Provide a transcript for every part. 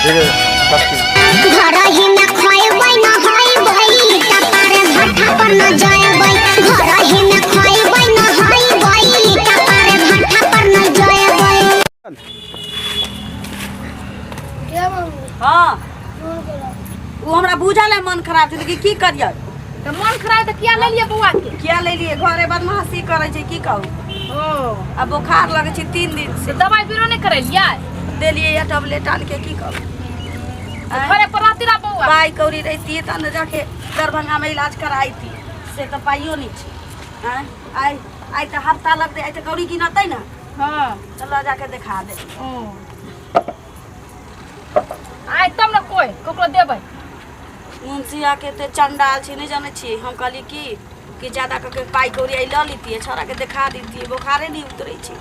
धीरे सब घर ही में खोएबै न होइबै, कपार भट्ठा पर न जएबै। घर ही में खोएबै न होइबै, कपार भट्ठा पर न जएबै। हाँ, ओ हमरा बुझल है मन खराब छै, लेकिन की करियै? तऽ मन खराब तऽ किया लेलियै बौआ के? किया लेलियै? घरे बदमाशी करै छै, की कहू। ओ आ बोखार लगै छै 3 दिन से। तऽ दवाइ बीरो नहि करेलियै? देलियै या टैबलेट आन के, की कहू। तऽ घरे पर रहती रह बौआ। पाइ कौड़ी रहितियै तब ने जाके दरभंगामे इलाज कराइती, से तऽ पाइयो नहि छै। आँय, आइ आइ तऽ हफ्ता लगतै, आइ तऽ कौड़ी गिनतै ने। तऽ लऽ जाके देखा दे। ओ आइ तब ने कोइ ककरो देबै। मुंशिया के एते चंडाल छै, नहि जानै छियै। हम कहलियै की कि ज्यादा कऽ के पाइ कौड़ी आइ लऽ लितियै, छौड़ाके देखा दितियै, बोखारे नहि उतरै छै।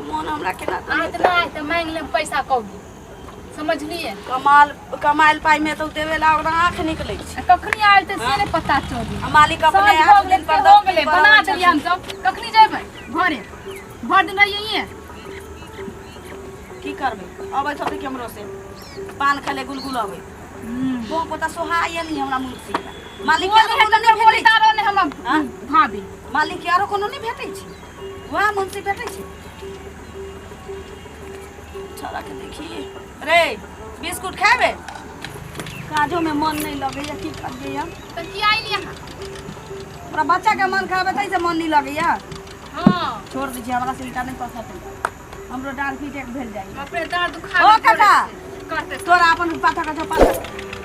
मोन हमरा केना आइ तऽ नहि, आइ तऽ मांगि लेब पैसा कौड़ी, समझलियै? कमाल कमायल पाइमे तऽ देवे ला ओकरा आँख निकलै छै। आ कखनी आयल तऽ से नहि पता चली। आ मालिक अपने साँझ भऽ 8 गेलै दिन पर से हो 10 गेलै दिन पर बना अबै देलियै छथिन। हमसब। कखनी जेबै घरे? भरि दिन रहियै? की करबै, अबै होतै केम्हरो से पान खेले गुलगुल अबै बो पोता सोहाइए नहि हमरा। मुंशी मालिक के आरो कोनो नहि भेटै छै। तारो नहि हमरा। हाँ? भाभी। मालिक के आरो कोनो नहि भेटै छै, वएह मुंशी भेटै छै। छोड़ा के देखी रे, बिस्कुट खेबै? काजो में मन नहीं लगैया, की करियै हम? तऽ किया अयली अहाँ? हमरा बच्चा के मन खराब है, ताहि से मन नहीं लगैया। छोड़ दीजिए, हमरा से ईटा नहीं पसत, हमरो डाँड़ पीट एक भेल जाइ। अपने डाँड़ दुखा ओ काका। करते। तोरा अपन पाथा के पाथा।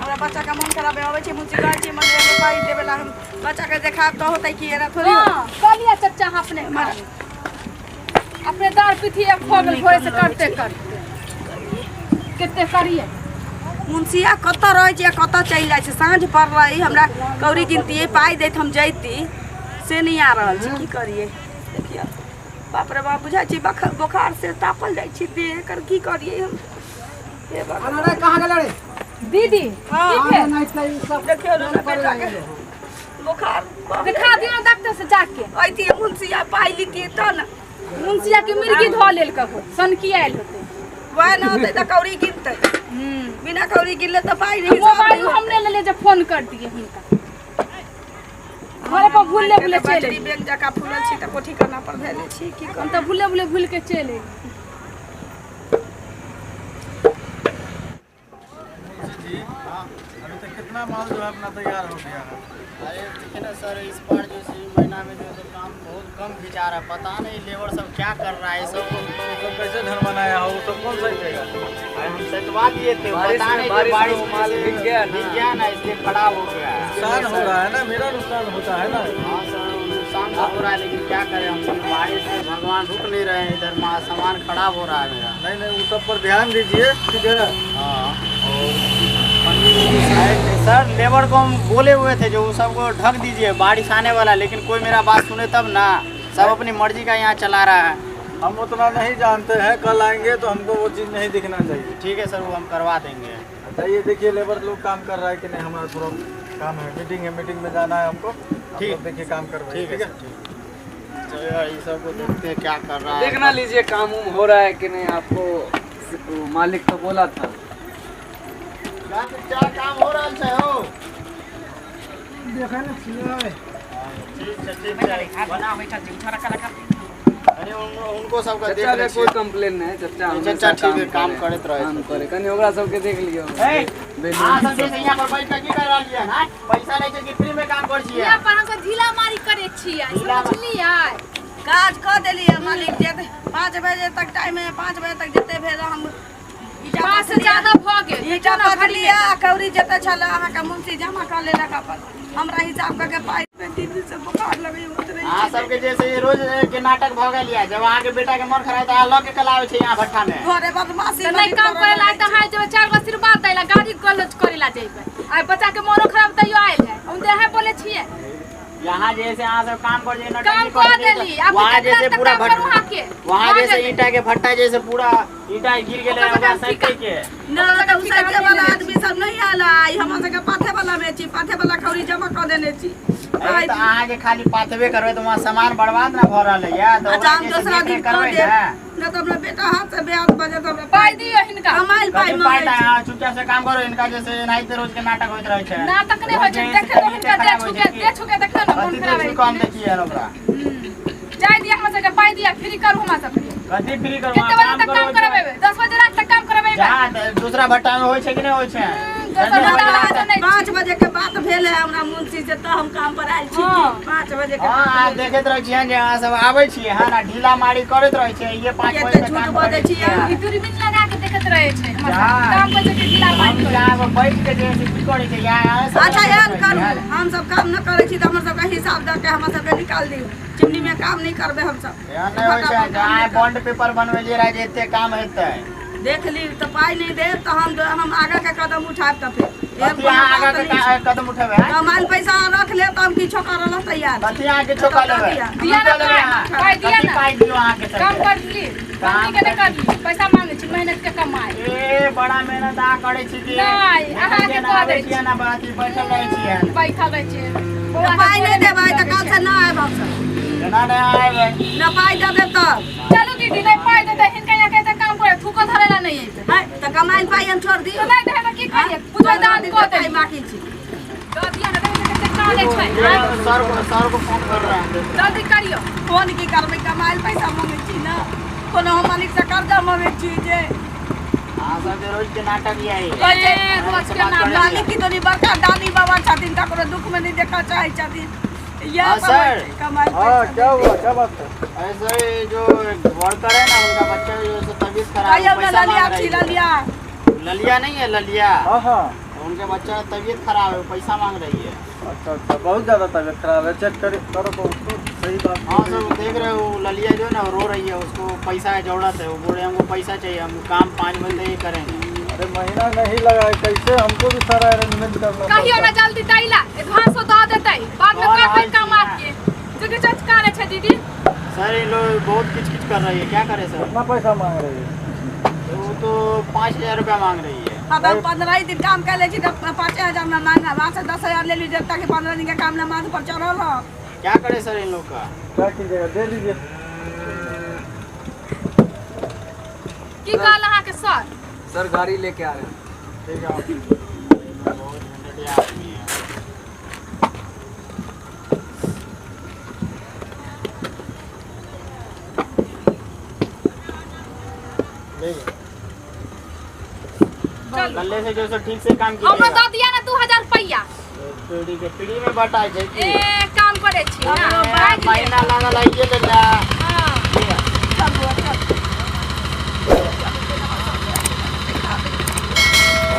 हमरा बच्चा के मन खराब है, अबै छै मुंशी, कहै छै मन पाइ देबे ला, हम बच्चा के देखाब तऽ होतै कि एना थोड़ी होतै। हाँ, कऽ लिअ चच्चा अहाँ अपने काम। अपने दाँड़ पीठी एक भऽ गेल भोरे से करते करते, कते करियै? मुंशिया कतऽ रहै छै आ कतऽ चलि जाइ छै? साँझ पड़लै, हमरा कौड़ी गिनतियै, पाइ दैत हम जैती, से नहि आ रहल छै। की करियै? देखियौ, बाप रे बाप, बुझाइ छै बोखार से तापल जाइ छै देह एकर। की करियै हम? हे भगवान। अरे, कहाँ गेलै रे? दीदी। हाँ। की भेल? नहीं तऽ ई सब देखियौ ने बेटा के बोखार। देखा दियौ ने डॉक्टर से जाके। अइतियै मुंशिया, पाइ लितियै तऽ ने। मुंशिया के मिर्गी धऽ लेल कहो, सनकी आयल होतै। वएह ने होतै तऽ कौड़ी गिनतै, बिना कौड़ी गिनले तऽ पाइ नहीं। मोबाइल हम नहि लेलियै जे फोन कर दियै हुनका। घरे पर भूलले भूले चलि बजरी एलियै। बेग जकाँ फूलल छी तऽ कोठी करना पर धैले छी, की हम करू? तऽ भूले भूले भूल के चलि एलियै। जी, अभी तक कितना माल जो है अपना तैयार हो गया है? अरे देखिए ना सर, इस बार जो इस महीना में जो है सो काम बहुत कम खिंचा रहा है। पता नहीं लेबर सब क्या कर रहा है सब। सब कैसे धन बनाया हो? वो सब कौन सही देगा? अरे, हम सटवा दिए थे। बारिश पता में- नहीं जो बारिश में बारिश वो माल में भीग गया ना। भीग गया ना, इसलिए खराब हो गया है। नुकसान हो रहा है ना, मेरा नुकसान होता है ना। हाँ सर, नुकसान तो हो रहा है, लेकिन क्या करें हम? बारिश में भगवान रुक नहीं रहे हैं, इधर माल सामान खराब हो रहा है मेरा। नहीं नहीं, वो सब पर ध्यान दीजिए, ठीक है? हाँ। और सर, लेबर को हम बोले हुए थे जो वो सबको ढक दीजिए, बारिश आने वाला है, लेकिन कोई मेरा बात सुने तब ना। सब अपनी मर्जी का यहाँ चला रहा है। हम उतना नहीं जानते हैं, कल आएंगे तो हमको वो चीज़ नहीं दिखना चाहिए। ठीक है सर, वो हम करवा देंगे। अच्छा, ये देखिए लेबर लोग काम कर रहा है कि नहीं। हमारा थोड़ा काम है, मीटिंग है, मीटिंग में जाना है हमको। आप ठीक। लोग देखिए, काम करवाइए। ठीक है सर, ठीक। चलो यार, ये सबको देखते हैं क्या कर रहा है। देखना लीजिए, काम उम हो रहा है कि नहीं आपको। वो मालिक तो बोला था। क्या क्या काम हो रहा है हो? देखै ने छियै। ठीक है, ठीक है, बना बैठल छी छोरा कला। अरे, उनको सबका देख चचा ले के कोई कंप्लेन नहीं, चचा हमेशा चचा ठीक है, काम करे। करैत रहै काम छथिन। करे, कनी ओकरा सबके देख लियौ। ए, बैलून अहाँ सब जे छै यहाँ पर बैठ के की कर रहल छियै? हाँ, पैसा लै छै कि फ्री में काम करै छियै? यहाँ पर हमसब ढीला मारी करै छियै। ढीला समझलियै? काज कऽ देलियै मालिक, जे 5 बजे तक टाइम है, 5 बजे तक जते भेल हम ईटा 5 से पथलिया- ज्यादा भऽ गेल। ईटा पथलिया आ कौड़ी जते छल अहाँके मुंशी जमा कऽ लेलक अपन। हमरा हिसाब कऽ के पाइ। 3 दिन से बोखार लगै उतरै। अहाँ सबके जैसे ये रोज के नाटक भऽ गेल ये। जब अहाँ के बेटा के मन खराब तऽ अहाँ लऽ के कल आबै छै यहाँ भट्ठा में। घरे बदमाशी तऽ नहि काम करे ला तऽ हाय जेबै, चारि गो आशीर्वाद दै ला, गाड़ी गलौज करे ला जेबै। आइ बच्चा के मोनो खराब तैयो आयल है, हम देहे बोले छियै। यहाँ जैसे अहाँ सब काम कर काम नौटंकी कऽ कर देली, आब वहाँ केतना जैसे तक पूरा काम करू अहाँ के? वहाँ भऽ जैसे गेलै। ईटा के भट्टा जैसे पूरा ईटा गिर गेलै ओकर ओकरा बदल सैंते के। ना तऽ उ सैते वाला आदमी सब नहीं आयल। आइ हमरा सबके पाथे वाला में छी, पाथे वाला खौरी जमा कऽ देने छी। अरे, तऽ अहाँ जे खाली पाथबे करबै तऽ वहाँ सामान बर्बाद ना भऽ रहल है? तऽ अच्छा, ओकरा हम जे छै दोसरा देखरेख दिन कऽ करबै देब ने। नहि तऽ हमरा बेटा हाथ से ब्याज बजे तऽ हमरा पाइ दियौ हिनका। कमाइल कमाइल पाइ कथी पाइ मांगै छी। अहाँ चुपचाप से काम करू, इनका जैसे एनाहिते रोज के नाटक होइत रहै छै। नाटक नहि होइ छै, रोज देखे तो हिनका खराब दे होइ छुके छै दे छुके देखियौ ने मोन कथी खराब दे होइ छुके हम छै। देखिए ओकरा। जाय दिया हमरा सबके पाइ दिया, फ्री करू हमरा सबके। कथी फ्री करू? कते बजे तक काम करू। करबेबै? 10 बजे रात तक काम करबेबै? जहाँ दूसरा भट्टा में होइ छै कि नहि होइ छै? दोसर भट्टा में तऽ नहि। 5 बजे के बात भेल है हमरा मुंशी से, तऽ हम काम पर आयल छी। हाँ। 5 बजे के हाँ, बात अहाँ भेल। देखैत रहै छियै जे अहाँ सब आबै छियै, हाँ ना, ढीला मारी करैत रहै छियै, ये 5 ये बजे तऽ तक झूठ काम बजै करै छियै। ई दूरबीन लगा के देखैत रहै छै हमरा जा। सबके। काम करै छै कि ढीला हम मारि करै छै। यहाँ बैठ के जे छै की करै छै, यहाँ अहाँ सब अच्छा देखैत एहन रहै करू, छियै। हम सब काम न करै छी तऽ हमर सबके हिसाब दऽ के हमर सबके निकाल दियौ। चिमनी में काम नहीं करबै हमसब। एहन नहि होइ छै, जहाँ बॉन्ड पेपर बनवेलियै रहै जे एते काम हेतै। देख ली तऽ पाइ नहि देब तऽ हम आगाँ के कदम उठायब। तऽ फेर एहन कथी कोनो अहाँ बात आगाँ के नहि छै। कदम उठेबै, आँय? कमाइल पैसा रख लेब तऽ हम किछो करऽ लए तैयार छी। कथी अहाँ किछो कऽ लेबै? दिया। की दिया कऽ ना लेबै पाइ, अहाँ? पाइ दिया कथी ना। पाइ दियौ अहाँके काम सबके? कर ली, काम के नहि कर ली, पैसा मांगे छी, मेहनत के कमाई। ए बड़ा मेहनत अहाँ करै छी कि? नहि, अहाँके जेना कऽ आबै दै छियै ना, अथी बैठल रहै छियै। बैठल रहै छियै। तऽ पाइ नहि देबै तऽ काल से नहि आयब हमसब। जेना नहि आबै। न पाइ दऽ देब तब। चलू दीदी, नहि पाइ देतै हिनका यहाँ के काम करे थूको धरै ला नहि एतै। है तऽ कमाइल पाइ हम छोड़ दियौ? तऽ नहि देबै तऽ की करियै? बुझबै दान कऽ पाइ देबै। बाकी छी। दऽ दिअ ने, देखै छियै कते कानै छै। ये सर को फोन कर रहे हैं। जल्दी करियौ। फोन की करबै? कमाइल पैसा मंगै छी ने, कोनो हम मालिक से कर्जा मंगै छी जे अहाँ सबके रोज के नाटक यही। कहै छै, ए, रोज के नाटक। मालिक की तनी बड़का दानी बाबा छथिन, ककरो दुख में नहीं देखा चाहै छथिन। इएह हाँ, सब सर। होइ छै, कमाइल हाँ पैसा। क्या हुआ, क्या बात है? अरे सर, ये जो वर्कर है ना, उनका बच्चा जो है, तबीयत खराब है, कहियौ ने पैसा ललिया मांग छी रही है। ललिया। ललिया नहीं है, ललिया। हाँ हाँ। उनके बच्चा का तबीयत खराब है, वो पैसा मांग रही है। अच्छा अच्छा, बहुत ज़्यादा तबीयत खराब है? चेक कर करो तो उसको, सही बात। हाँ सर, वो देख रहे हो, वो ललिया जो है ना, वो रो रही है, उसको पैसा की जरूरत है। वो बोल रहे हैं हमको पैसा चाहिए, हम काम 5 बजे ही करेंगे। अरे महीना नहीं लगा है, कैसे हमको भी सारा अरेंजमेंट करना कहियो पड़ता ना है। जल्दी दैला, एडवांसो दऽ देतै बाद में कऽ करतै रहल काम छी। आके जुगे चचकारे छै दीदी। सर, ये लोग बहुत किच किच कर रही है, क्या करे सर? कितना पैसा मांग रही है? वो तो 5,000 रुपया मांग रही है। हाँ तऽ हम 15 ही दिन काम कर लै छी तऽ 5,000 में मांगब? वहाँ से 10,000 ले ली जब तक 15 दिन के काम ना माथ पर चढ़ल हो। क्या करे सर इन लोग का? क्या कीजिएगा, दे दीजिए। की कहल अहाँके सर? सर गाड़ी लेके आ रहे हैं। ठीक है, बहुत झंझटिया आदमी है। चलू। कल्ले से जो सो ठीक से काम हमरो कीजिएगा। दऽ दिया ना 2,000 रुपैआ। पीढ़ी के पीढ़ी में बटाई छै की? ए काम करै छी ना। ए, बाँटि लेब। महीना लागल है ये लेला। हाँ।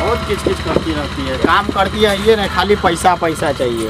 बहुत किच किच करती रहती है, काम करती है ये नहीं, खाली पैसा पैसा चाहिए।